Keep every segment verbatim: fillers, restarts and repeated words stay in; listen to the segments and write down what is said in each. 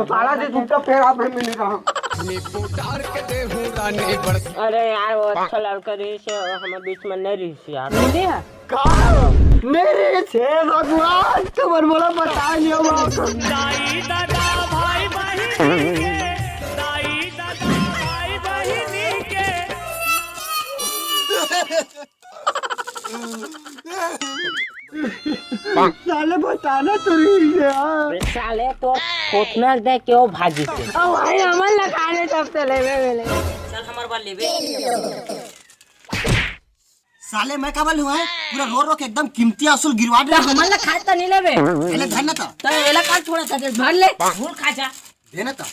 साला जी, तू तो फेर आप मिल रहा। अरे यार, वो अच्छा लड़का रहिस हे, हमर बीच में नहीं रहिस यार। मिले है? का? नहीं रहिस हे भगवान, तुम्हारे मोला बता लियो बाप। दाई दादा भाई बहिनी के, दाई दादा भाई बहिनी के। साले बताना तो नहीं यार। साले तो खोटना दे क्यों भागी से? अब भाई हमन ला खाने तब चले बे मिले। चल हमार बार लेबे। साले मैं का बोलूं है? पूरा रो रो के एकदम कीमती असूल गिरवा दे। हमन ला खाए त नहीं लेबे। पहले धर ना तो। तो एला काल थोड़ा सा दे, भर ले। भूल खा जा। देना था।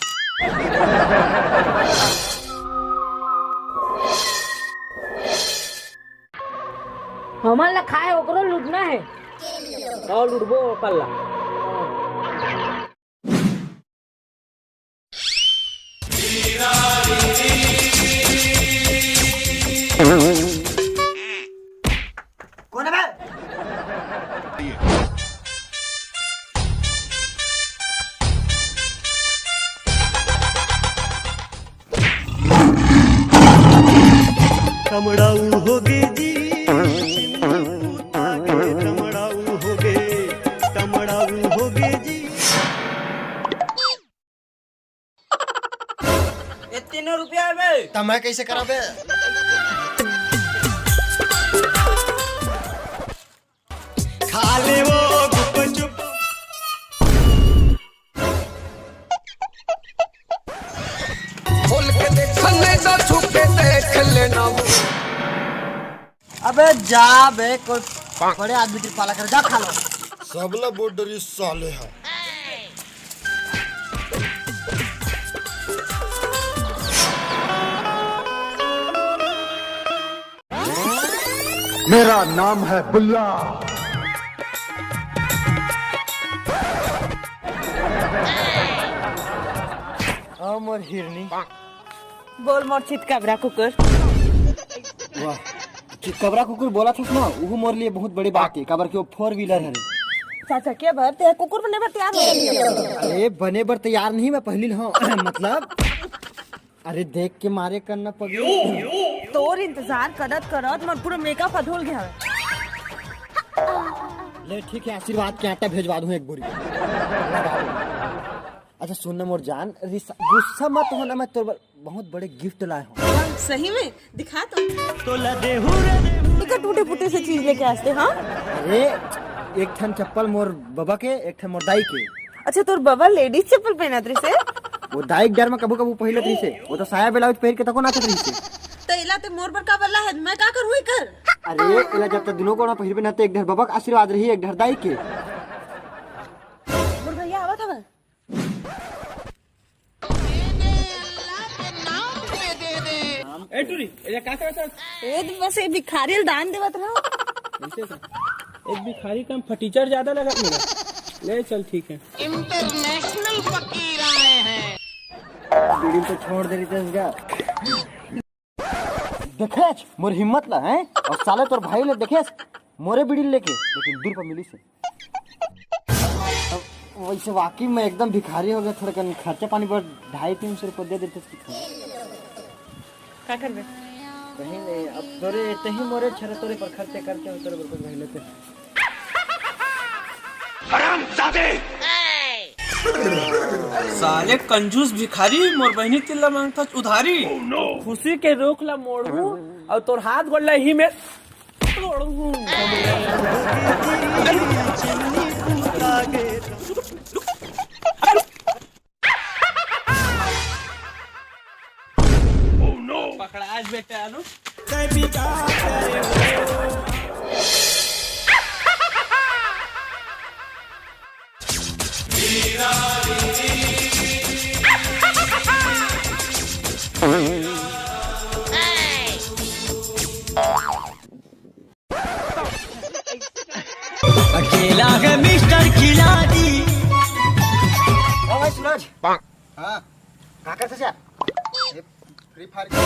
हमन ला खाए ओकरो लूटना है। और लूटबो ओकर ला। कौन है बे? कमड़ाऊ हो गे जी, चिमनी पूता गे, कमड़ाऊ हो गे, कमड़ाऊ हो गे जी। ये तीनों रुपया है बे। त मैं कैसे कराबे? खा ले वो गुपचुप। खोल के देख, नहीं तो छुप के देख लेना। अबे जा बे, कोई बड़े आदमी की पाला कर, जा खा लो। सबला बोर्ड डरी साले है। मेरा नाम है बुल्ला। अमर हिरनी। बोल मोर चितकबरा कुकुर। वाह, चितकबरा कुकुर बोला थस ना, वो मोर लिए बहुत बड़ी बात है, काबर कि वो फोर व्हीलर है। चाचा के बर ते कुकुर बने बर तैयार हो? अरे बने बर तैयार नहीं, मैं पहली हाँ मतलब अरे देख के मारे करना पगली। तोर इंतजार करत करत मोर पूरा मेकअप ह धुल गया है। ले ठीक है, आशीर्वाद के आटा भेजवा दूं एक बोरी। अच्छा सुन ना मोर जान, रिसा-, गुस्सा मत हो ना, मैं तोर बर बहुत बड़े गिफ्ट लाए हूँ। सही में? दिखा तो। तोला देहू रे देहू। इका टूटे फूटे से चीज लेके आते, हाँ? अरे एक ठन चप्पल मोर बबा के, एक ठन मोर दाई के। अच्छा, तोर बबा लेडीज चप्पल पहनत रहिसे? वो दाई के डर में कभू कभू पहिरत रहिसे। वो तो साया ब्लाउज पहिर के तको नाचत रहिसे। तो इला ते मोर बर का बल्ला है, मैं का करूँ कर? अरे इला जब तक दोनों को ना पहिरबे ना, तो एक डर बबा के आशीर्वाद रही, एक डर दाई के। मोर भैया आवत हवे। ए टूरी, ए का करत हस? ए तो बस ए भिखारी ल दान देवत रहो। कैसे से? ए भिखारी कम फटीचर ज्यादा लगत मेरा। ले चल ठीक है। इंटरनेशनल फकीर आए हैं। बीड़ी तो छोड़ दे रही थी इसका। देखेस मोर हिम्मत ला, हैं? और साले तोर भाई ले देखेस मोरे बीड़ी लेके, लेकिन दूर पर मिली से। अब वैसे वाकई में एकदम भिखारी हो गया, थोड़ा कन खर्चा पानी पर ढाई तीन सौ रुपये दे देते तो। का करबे? कहीं नहीं, अब तोरे तही मोरे छरा तोरे पर खर्चे करते हो, तोरे पर कुछ भाई लेते। साले कंजूस भिखारी, मोर बहिनी तिल्ला मांगता उधारी। खुशी के रोक ला मोड़ू और तोर हाथ गोड़ ला ही में तोड़ू। पकड़ा आज बेटा नु। अकेला है मिस्टर खिलाड़ी। ओ भाई सूरज। हाँ। का करत हस यार? ये फ्री फायर के।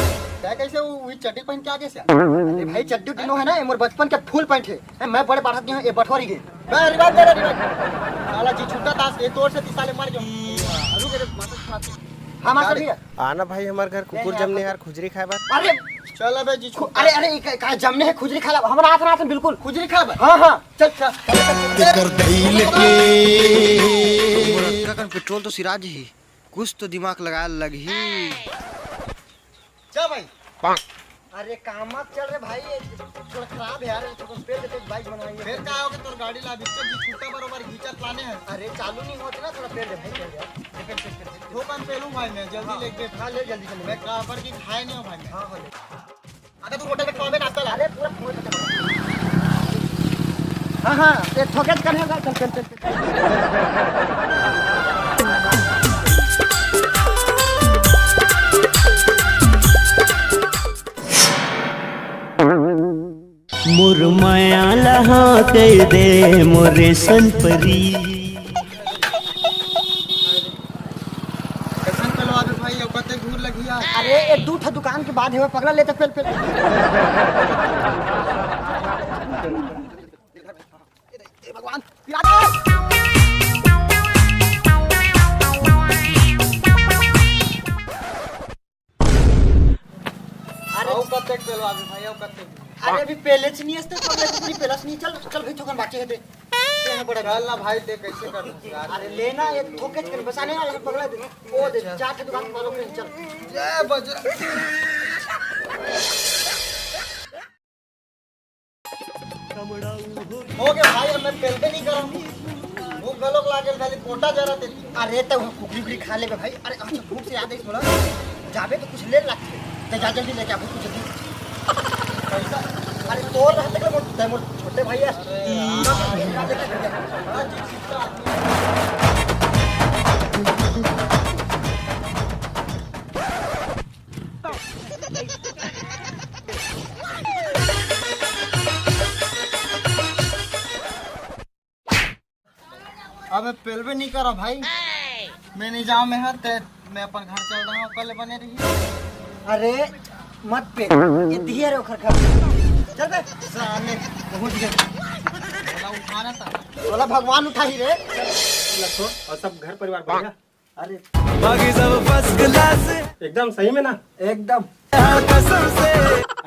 तैं कैसे वो, वही चड्डी पहन के आ गए यार? अरे भाई चड्डी उड्डी नो है ना, ये मोर बचपन के फुल पैंट है। हैं, मैं बड़े बाढ़त गया हूँ, ये बठोरी गए। मैं रिवाज दे रहा, रिवाज। साला जी छूटा था, ये तोर से तीस साले मर गए। रुक रे, माता खाते। हाँ, माता भैया। आना भाई, हमारे घर कुकुर जमने यार, खुजरी खाए बार। अरे, चल अबे जी, छू-, अरे, अरे, ये का, का जमने है, खुजरी खा ला। हमारा हाथ, हाथ में बिल्कुल। खुजरी खा बे। हाँ, हाँ, चल, चल। तेकर दई लेके। मोर अतका कन पेट्रोल तो सिराज ही, कुछ तो दिमाग लगाए लगही। जा भाई। अरे, काम मत चल रे भाई, ये थोड़ा खराब है यार, तो कुछ पेल देते, बाइक बनवाएंगे। फिर का होगे, तोर गाड़ी ला बिच्चर जी छूटा बरोबर घींचत लाने हैं। अरे, चालू नहीं होते ना, थोड़ा पेल दे भाई, पेल दे। ये पेल, पेल, पेल, पेल। दो कन पेलूं भाई मैं, जल्दी हाँ। ले दे। हाँ, ले, जल्दी, जल्दी। मैं काबर की खाए नहीं हूँ भाई मैं। हाँ, हाँ, ले। अगर तू होटल में खावे नाश्ता ला। अरे, पूरा फोन खत्म। हाँ, हाँ, ये थोके कर, चल, चल, चल, चल। मोर माया ला हाँ कह दे, मोरे सन परी। कैसन पेलवा दे भाई, अब कते घूर लगी यार। अरे, ये दू ठो दुकान के बाद हेवा पगला, ले तो पेल, पेल। हे भगवान, पिला दे। अरे, अउ कतेक पेलवाबे भाई, अउ कतेक? अरे, अभी पेलेच नहीं हस ते, पगला, तू नहीं पेलस नहीं। चल, चल भाई, थोकन बाकी हे ते। ते हे बड़ा। चल ना भाई, ते कैसे कर सकते यार? अरे, ले ना, ये थोके के बसाने वाला पगला दे। ओ दे, चार के दुकान मारो, चल। जय बजरंग। हो गया भाई, अब मैं पेलबे नहीं करूँ। भूख गलोक लागल, खाली पोटा जरा ते। अरे, तो कुकरी उकरी खा लेबे भाई। अरे, अच्छा, भूख से याद है, थोड़ा जाबे तो कुछ ले लागते। तो जा, जल्दी लेके आ, भूख जल्दी। पैसा, अरे, तोर रहते के मोर, तै मोर छोटे भाई है। अरे यार। अबे पेलबे नहीं करा भाई, मैं नहीं जाऊँ, मैं हर ते, मैं अपन घर चल रहा हूँ, कल बने रही। अरे मत पे, ये दिया रे ओखर घर। चल बे, साले पहुंच गए। बोला उठाना था। बोला भगवान उठाही रे। लखो, और सब घर परिवार बढ़िया? अरे बाकी सब फर्स्ट क्लास। एकदम सही में ना? एकदम। कसम से।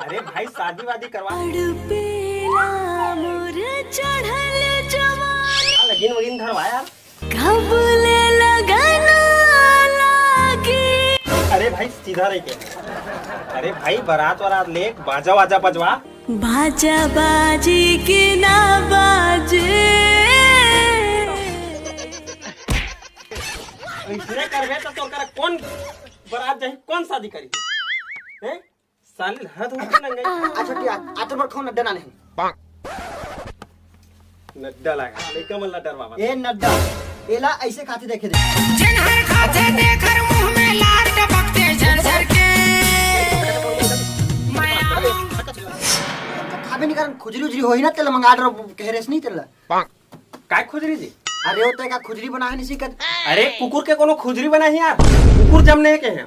अरे भाई, शादी वादी करवा। तड़पेला मोर चढ़ल जवानी। हाँ, लगीन वगीन धरवा यार। कब ले लगन लागी। अरे भाई, सीधा रह के। अरे भाई, बारात वारात ले, बाजा वाजा बजवा। बाजा बाजी के ना बाजे। इसने करबे तो तोर करा कौन बारात जाही, कौन शादी करी? हैं? साले हद होती नंगई। अच्छा, ठीक है, आतर बर खाओ, नड्डा ना नहीं। नड्डा लगा, लइका मन ला डरवावा। ए नड्डा, एला ऐसे खाते देखे दे। जेन हर खाते तेखर मुंह में लार टपकते झरझर के। मैं आऊं। खाबे नहीं करन, खुजरी उजरी होही ना, तेला मंगा डरो, कह रेस नहीं तेला। काय खुजरी जी? अरे, वो तो एक खुजरी बना है, नहीं सीखत। अरे, कुकुर के कोनो खुजरी बना है यार? कुकुर जमने के हैं।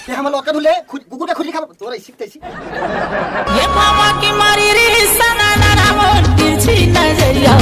ते हमन लोग का धुले, खुज-, कुकुर का खुजरी खा, तोरा इसी तैसी। ये बाबा की मारी रे सना ना रावण तिरछी नजरिया।